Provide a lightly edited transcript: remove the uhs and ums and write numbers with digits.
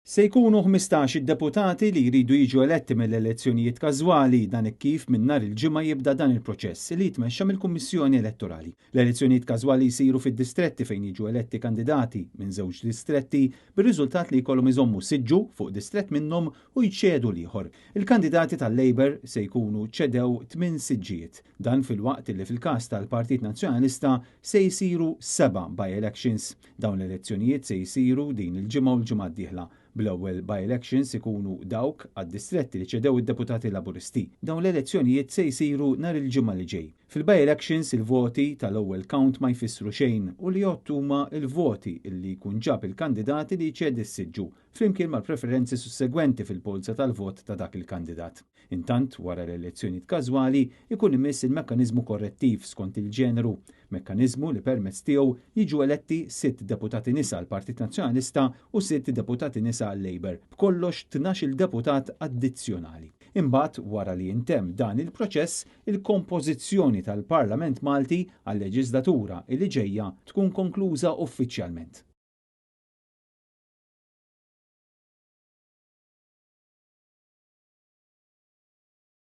Se jkunu 15 id-deputati li jridu jiġu eletti mill-elezzjonijiet każwali dan hekk kif minn nhar il-Ġimgħa jibda dan il-proċess li jitmexxa mill-Kummissjoni Elettorali. L-elezzjonijiet każwali jsiru fid-distretti fejn jiġu eletti kandidati minn żewġ distretti bir-riżultat li jkollhom iżommu siġġu fuq distrett minnhom u jċedu l-ieħor. Il-kandidati tal-Labour se jkunu ċedew tminn siġġijiet. Dan filwaqt li fil-każ tal-Partit Nazzjonalista se jsiru seba' by-elections. Dawn l-elezzjonijiet se jsiru din il-ġimgħa u l-ġimgħa d-dieħla. Bl-ewwel by-elections ikunu dawk għad-distretti li ċedew id-deputati Laburisti. Dawn l-elezzjonijiet se jsiru nhar il-Ġimgħa li ġej. Fil-by-elections il-voti tal-ewwel count ma jfissru xejn u li jgħoddu huma l-voti li jkun ġab il-kandidati li jċedi s-siġġu flimkien mal-preferenzi sussegwenti fil-polza tal-vot ta' dak il-kandidat. Intant, wara l-elezzjonijiet każwali, ikun imiss il-mekkaniżmu korrettiv skont il-ġeneru, mekkaniżmu li permezz tiegħu jiġu eletti sitt deputati nisa għall-Partit Nazzjonalista u sitt deputati nisa għal-Labour, b'kollox 12-il deputat addizzjonali. Imbagħad, wara li jintemm dan il-proċess, il-kompożizzjoni tal-Parlament Malti għal-leġislatura li ġejja tkun konkluża uffiċjalment.